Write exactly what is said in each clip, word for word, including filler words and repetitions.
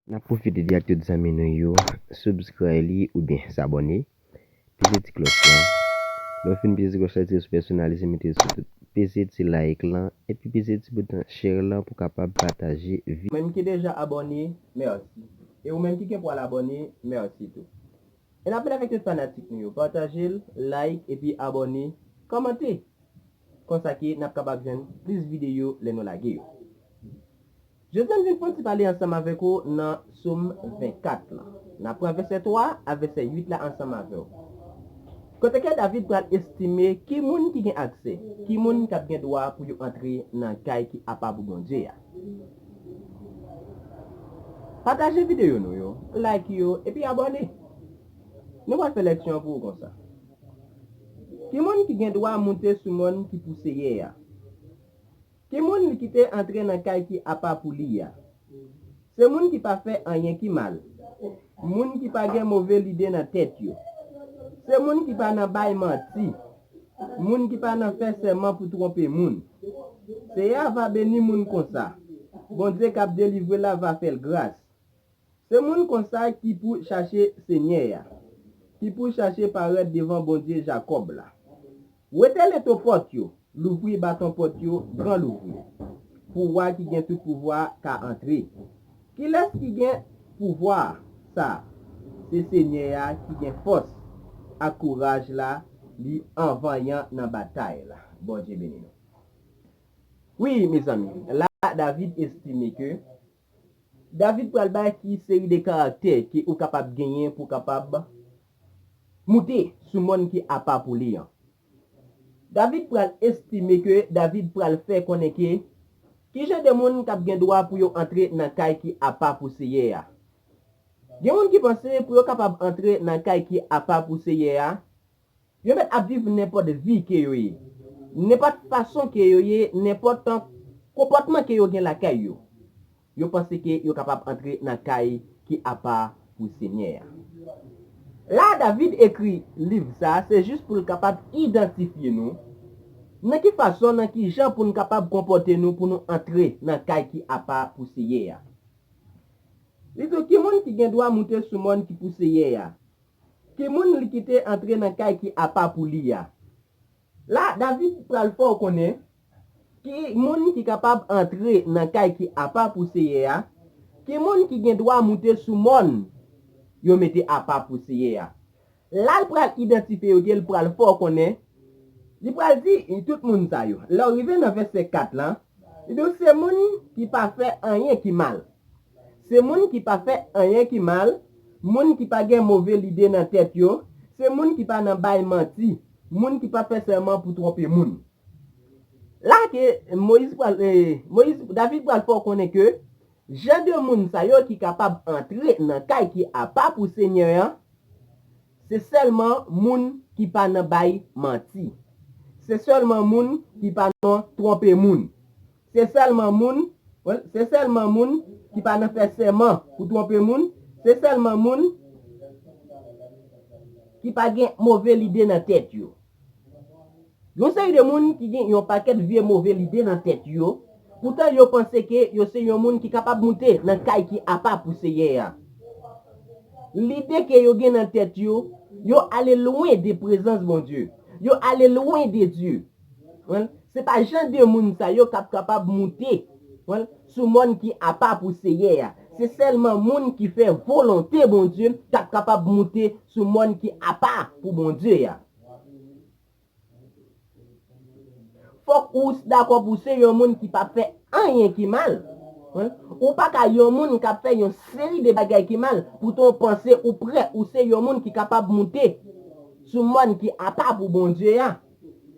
N ap pwofite di ak tout zanmi nou yo, subscribe li oubyen sabòne. Peze ti klòch lan. Lè w fin peze ti klòch la, tire sou pèsonalize, mete l sou tout. Peze ti like lan, epi peze ti bouton share lan pou w kapab pataje vi. Ou menm ki deja abòne, mèsi. E ou menm ki gen pou al abòne, mèsi tou. E n ap mande avèk tout fanatik nou yo, pataje l, like, epi abòne, kòmante. Konsa ke n ap kapab jwenn plis videyo lè nou lage yo. Jodi a, m vin fè yon ti pale ansanm avèk ou nan Sòm vennkat lan. N ap pran vèsè twa a vèsè uit la ansanm avè w. Kote ke David pral estime ki moun ki gen aksè, ki moun k ap gen dwa pou yo antre nan kay ki apa pou Bondye a. Pataje videyo nou yo, like yo, epi abòne. Nou pral fè lèksyon an pou ou konsa. Ki moun ki gen dwa moute sou mòn ki pou Seyè a? Ki moun li ki te antre nan kay ki apa pou li a? Se moun ki pa fè anyen ki mal, moun ki pa gen move lide nan tèt yo, se moun ki pa nan bay manti, moun ki pa nan fè sèman pou twonpe moun. Seyè a va beni moun konsa. Bondye k ap delivre l la va fè l gras. Se moun konsa ki pou chache Senyè a, ki pou chache parèt devan Bondye Jakòb la. Wete leto pòt yo, louvri baton pòt yo gran louvri, pou wa ki gen tout pouvwa ka antre. Kilès ki gen pouvwa sa a? Se Senyè a ki gen fòs ak kouraj la, li an vanyan nan batay la. Bondye beni nou. Wi, mezanmi, la David estime ke David pral bay ki seri de karaktè ke ou kapab genyen pou w kapab moute sou mòn ki apa pou li an. David pral estime ke David pral fè konnen ke ki jan de moun k ap gen dwa pou yo antre nan kay ki apa pou Seyè a. Gen moun ki panse pou yo kapab antre nan kay ki apa pou Seyè a, yo mèt ap viv nenpòt vi ke yo ye, nenpòt fason ke yo ye, nenpòt konpòtman ke yo gen lakay yo. Yo panse ke yo kapab antre nan kay ki apa pou Senyè a. La David ekri liv sa a, se jis pou l kapab idantifye nou nan ki fason, nan ki jan pou n kapab konpòte nou pou nou antre nan kay ki apa pou Seyè a. Li di w, ki moun ki gen dwa moute sou mòn ki pou Seyè a? Ki moun li ki te antre nan kay ki apa pou li a? La, David pral fè w konnen ki moun ki kapab antre nan kay ki apa pou Seyè a, ki moun ki gen dwa moute sou mòn yo mete apa pou Seyè a. La, l pral idantifye yo, ke l pral fè w konnen, li pral di tout moun sa yo. Lè w rive nan vèsè kat lan, li di w se moun ki pa fè anyen ki mal. Se moun ki pa fè anyen ki mal, moun ki pa gen move lide nan tèt yo, se moun ki pa nan bay manti, moun ki pa fè sèman pou twonpe moun. La ke Moyiz pral, eh, Moyiz, David pral fè w konnen ke jan de moun sa yo ki kapab antre nan kay ki apa pou Senyè an, se sèlman moun ki pa nan bay manti. Se sèlman moun ki pa nan twonpe moun. Se sèlman moun, se sèlman moun ki pa nan fè sèman pou twonpe moun. Se sèlman moun ki pa gen move lide nan tèt yo. Yon seri de moun ki gen yon pakèt vye move lide nan tèt yo, poutan yo panse ke yo se yon moun ki kapab moute nan kay ki apa pou Seyè a. Lide ke yo gen nan tèt yo, yo ale lwen de prezans Bondye. Yo ale lwen de Dye. Wi, se pa jan de moun sa yo k ap kapab moute, wi, sou mòn ki apa pou Seyè a. Se sèlman moun ki fè volonte Bondye k ap kapab moute sou mòn ki apa pou Bondye a. Fòk ou dakò pou w se yon moun ki p ap fè anyen ki mal. Wi. Ou pa ka yon moun k ap fè yon seri de bagay ki mal, poutan w panse ou prè, ou se yon moun ki kapab moute sou mòn ki apa pou Bondye a.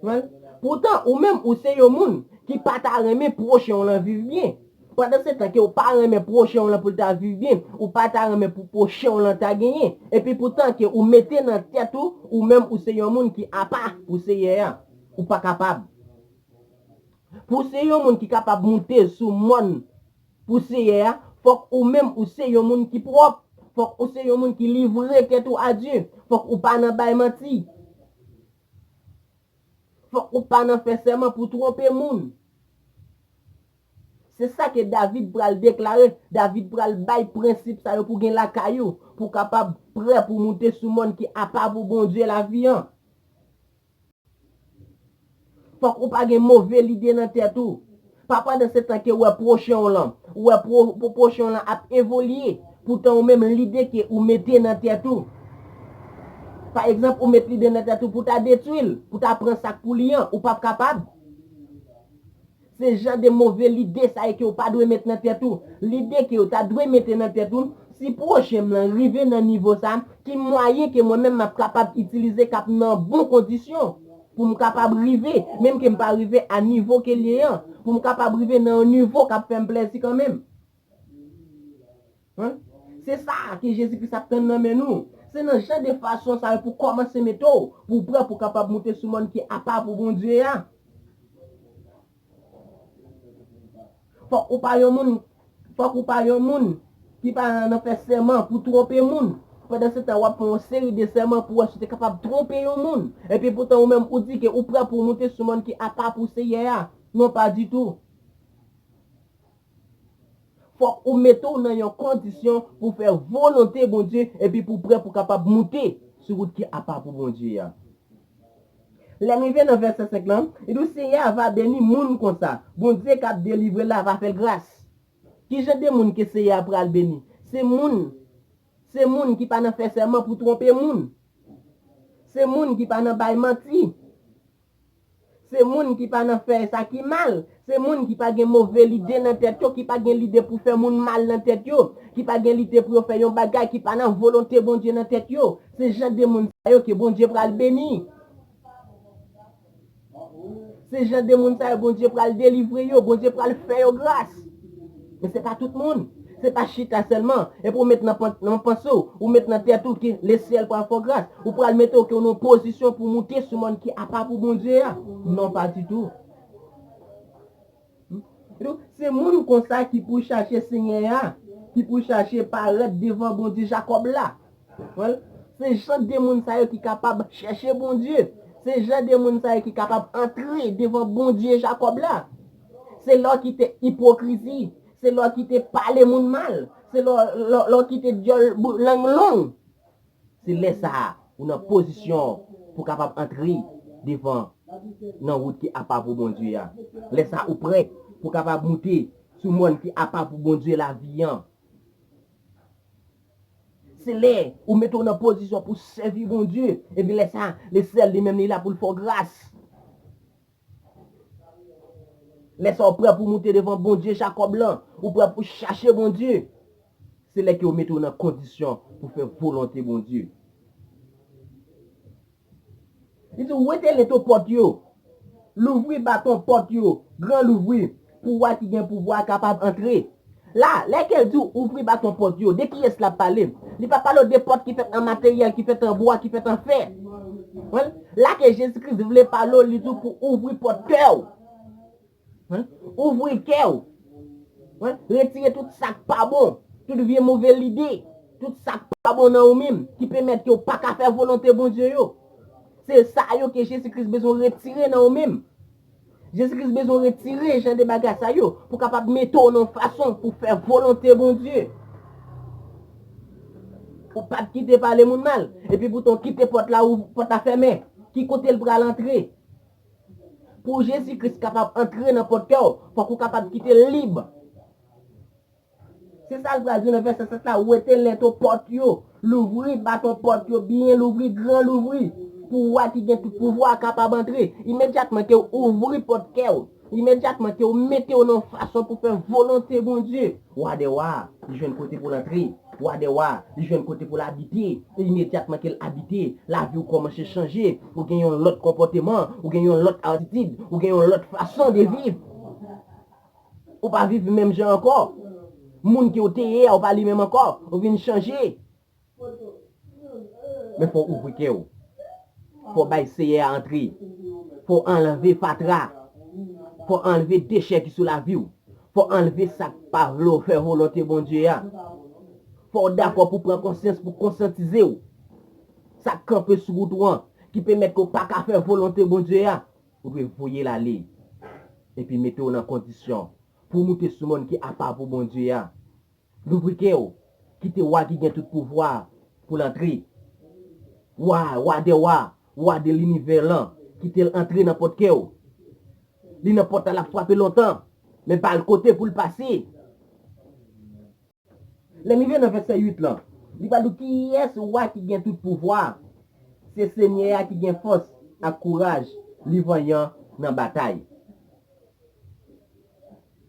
Wi. Poutan, ou menm, ou se yon moun ki pa ta renmen pwochen w lan viv byen. Pandan se tan ke ou pa renmen pwochen w lan pou l ta viv byen, ou pa ta renmen pou pwochen w lan ta genyen, epi poutan ke ou mete nan tèt ou, ou menm ou se yon moun ki apa pou Seyè a, ou pa kapab. Pou w se yon moun ki kapab moute sou mòn pou Seyè a, fòk ou menm ou se yon moun ki pwòp, fòk ou se yon moun ki livre tèt ou a Dye, fòk ou pa nan bay manti. Fòk ou pa nan fè sèman pou twonpe moun. Se sa ke David pral deklare. David pral bay prensip sa yo pou gen lakay ou, pou kapab prè pou moute sou mòn ki apa pou Bondye lavi an. Fòk ou pa gen move lide nan tèt ou. Pa pandan se tan ke ou wè pwochen w lan, ou wè pwo, pwo, pwochen w lan ap evolye, poutan ou menm lide ke ou mete nan tèt ou. Pa egzanp, ou met lide nan tèt ou pou ta detwi l, pou ta pran sa k pou li an, ou p ap kapab. Se jan de move lide sa yo ke w pa dwe met nan tèt ou. Lide ke w ta dwe mete nan tèt ou, si pwochen m lan rive nan nivo sa, ki mwayen ke mwen menm m ap kapab itilize k ap nan bon kondisyon pou m kapab rive, menm ke m pa rive a nivo ke l ye an, pou m kapab rive nan yon nivo k ap fè m plezi kanmenm. Hein? Se sa ke Jezi Kris ap tann nan men nou. Se nan jan de fason sa yo pou kòmanse mete w, pou w prè pou w kapab moute sou mòn ki apa pou Bondye a. Fòk ou pa yon moun, fòk ou pa yon moun ki pa nan fè sèman pou twonpe moun. Pandan se tan, w ap fè yon seri de sèman pou wè si w te kapab twonpe yon moun. Epi poutan ou menm ou di ke ou prè pou w moute sou mòn ki apa pou Seyè a. Non, pa ditou. Fòk ou mete w nan yon kondisyon pou fè volonte Bondye epi pou prè pou kapab moute sou wout ki apa pou Bondye a. Lè n rive nan vèsè senk lan, li di, Seyè a va beni moun konsa. Bondye k ap delivre l la va fè l gras. Ki jan de moun ke Seyè a pral beni? Se moun, se moun ki pa nan fè sèman pou twonpe moun. Se moun ki pa nan bay manti. Se moun ki pa nan fè sa ki mal. Se moun ki pa gen move lide nan tèt yo, ki pa gen lide pou fè moun mal nan tèt yo, ki pa gen lide pou yo fè yon bagay ki pa nan volonte Bondye nan tèt yo. Se jan de moun sa yo ke Bondye pral beni. Se jan de moun sa yo, Bondye pral delivre yo, Bondye pral fè yo gras. Men se pa tout moun. Se pa chita sèlman. Epi ou met nan pan-, nan panse w, ou met nan tèt ou ke lesyèl pral fè w gras. Ou pral mete w ke w nan pozisyon pou moute sou mòn ki apa pou Bondye a. Non, pa ditou. Donk, se moun konsa ki pou chache Senyè a, ki pou chache parèt devan Bondye Jakòb la. Well, se jan de moun sa yo ki kapab chèche Bondye. Se jan de moun sa yo ki kapab antre devan Bondye Jakòb la. Se lè w kite ipokrizi. Se lè w kite pale moun mal. Se lè, lè, lè w kite dyòl bou-, lang long. Se lè sa a, ou nan pozisyon pou kapab antre devan nan wout ki apa pou Bondye a. Lè sa a, ou prè pou kapab moute sou mòn ki apa pou Bondye lavi an. Se lè ou mete w nan pozisyon pou sèvi Bondye. Epi lè sa a, lesyèl li menm li la pou l fè w gras. Lè sa a, ou prè pou moute devan Bondye Jakòb lan. Ou prè pou chache Bondye. Se lè ke ou mete w nan kondisyon pou fè volonte Bondye. Li di, wete lento pòt yo, louvri baton pòt yo, gran louvri, pou wa ki gen pouvwa a kapab antre. La, lè ke l di w ouvri baton pòt yo, de kiyès l ap pale? Li pa pale w de pòt ki fèt an materyèl, ki fèt an bwa, ki fèt an fè. Wi. La ke Jezi Kris vle pale w, li di w pou ouvri pòt kè w. Wi. Ouvri kè w. Wi. Retire tout sa k pa bon, tout vye move lide, tout sa k pa bon nan ou menm, ki pèmèt ke w pa ka fè volonte Bondye yo. Se sa yo ke Jezi Kris bezwen retire nan ou menm. Jezi Kris bezwen retire jan de bagay sa yo pou kapab mete w nan yon fason pou fè volonte Bondye. Ou pa t kite pale moun mal, epi poutan w kite pòt la, ou, pòt la fèmen. Ki kote l pral antre? Pou Jezi Kris kapab antre nan pòt kè w, fòk ou kapab kite l lib. Se sa l pral di nan vèsè sèt la, wete lento pòt yo, louvri baton pòt yo byen louvri, gran louvri, pou wa ki gen tout pouvwa a kapab antre. Imedyatman ke w ouvri pòt kè w, imedyatman ke w mete w nan yon fason pou fè volonte Bondye, wa dè wa, li jwenn kote pou l antre. Wa dè wa, li jwenn kote pou l abite. E imedyatman ke l abite, lavi w kòmanse chanje. Ou gen yon lòt konpòteman, ou gen yon lòt atitid, ou gen yon lòt fason de viv. Ou pa viv menm jan ankò. Moun ke w te ye a, ou pa li menm ankò. Ou vin chanje. Men fò w ouvri kè w. Fò w bay Seyè a antre. Fò w anlve fatra. Fò w anlve dechè ki sou lavi w. Fò w anlve sa k pa vle w fè volonte Bondye a. Fò w dakò pou pran konsyans, pou konsyantize w. Sa k kanpe sou wout ou an, ki pèmèt ke w pa ka fè volonte Bondye a. Ou dwe voye l ale. Epi mete w nan kondisyon pou w moute sou mòn ki apa pou Bondye a. Louvri kè w. Kite wa ki gen tout pouvwa pou l antre. Wa, wa dè wa, wa de linivè lan, kite l antre nan pòt kè w. Li nan pòt la, l ap frape lontan, men ba l kote pou l pase. Lè n rive nan vèsè uit lan, li pral di w kiyès wa ki gen tout pouvwa. Se Senyè a ki gen fòs ak kouraj, li vanyan nan batay.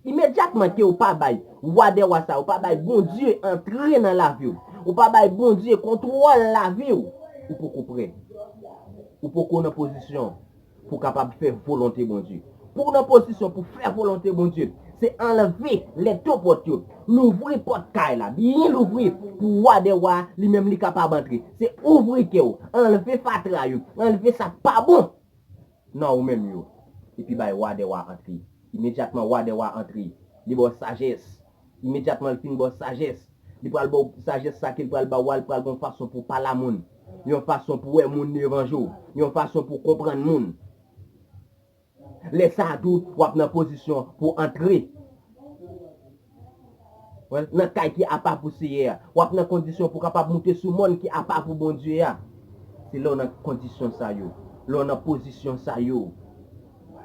Imedyatman ke w pa bay wa dè wa sa, w pa bay Bondye antre nan lavi w, w pa bay Bondye kontwòl lavi w, ou poko prè. Ou poko nan pozisyon pou w kapab fè volonte Bondye. Pou w nan pozisyon pou fè volonte Bondye, se anlve lètopòt yo, louvri pòt kay la, byen louvri pou wa dè wa li menm li kapab antre. Se ouvri kè w, anlve fatra yo, anlve sa k pa bon nan ou menm yo, epi bay wa dè wa antre. Imedyatman wa dè wa antre, li ba w sajès. Imedyatman l fin ba w sajès, li pral ba w sajès sa ke l pral ba w a, li pral gen yon fason pou w pale a moun, yon fason pou w wè moun devan je w, yon fason pou w konprann moun. Lè sa a tou, w ap nan pozisyon pou w antre. Wè, nan kay ki apa pou Seyè a. W ap nan kondisyon pou w kapab moute sou mòn ki apa pou Bondye a. Se lè w nan kondisyon sa yo, lè w nan pozisyon sa yo,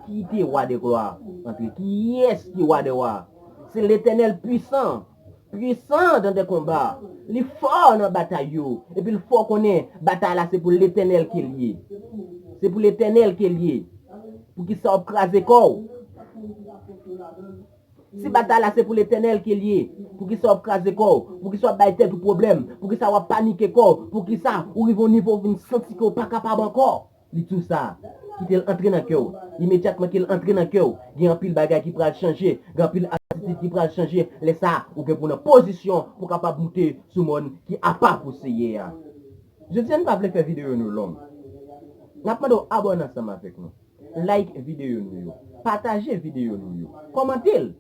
kite wa dè glwa antre. Kiyès ki wa dè wa? Se Letènèl pwisan, pwisan dan de konba. Li fò nan batay yo, epi l fè w konnen batay la se pou Letènèl ke l ye. Se pou Letènèl ke l ye. Poukisa w ap kraze kò w? Si batay la se pou Letènèl ke l ye, poukisa w ap kraze kò w? Poukisa w ap bay tèt ou pwoblèm? Poukisa w ap panike kò w? Poukisa ou rive yon nivo w vin santi ke w pa kapab ankò? Li di w sa, kite l antre nan kè w. Imedyatman ke l antre nan kè w, gen anpil bagay ki pral chanje, gen anpil atitid ki pral chanje. Lè sa a, ou gen pou w nan pozisyon pou w kapab moute sou mòn ki apa pou Seyè a. Jodi a, n pa vle fè videyo nou long. N ap mande w abòne ansanm avèk nou. Like videyo nou yo. Pataje videyo nou yo. Kòmante l.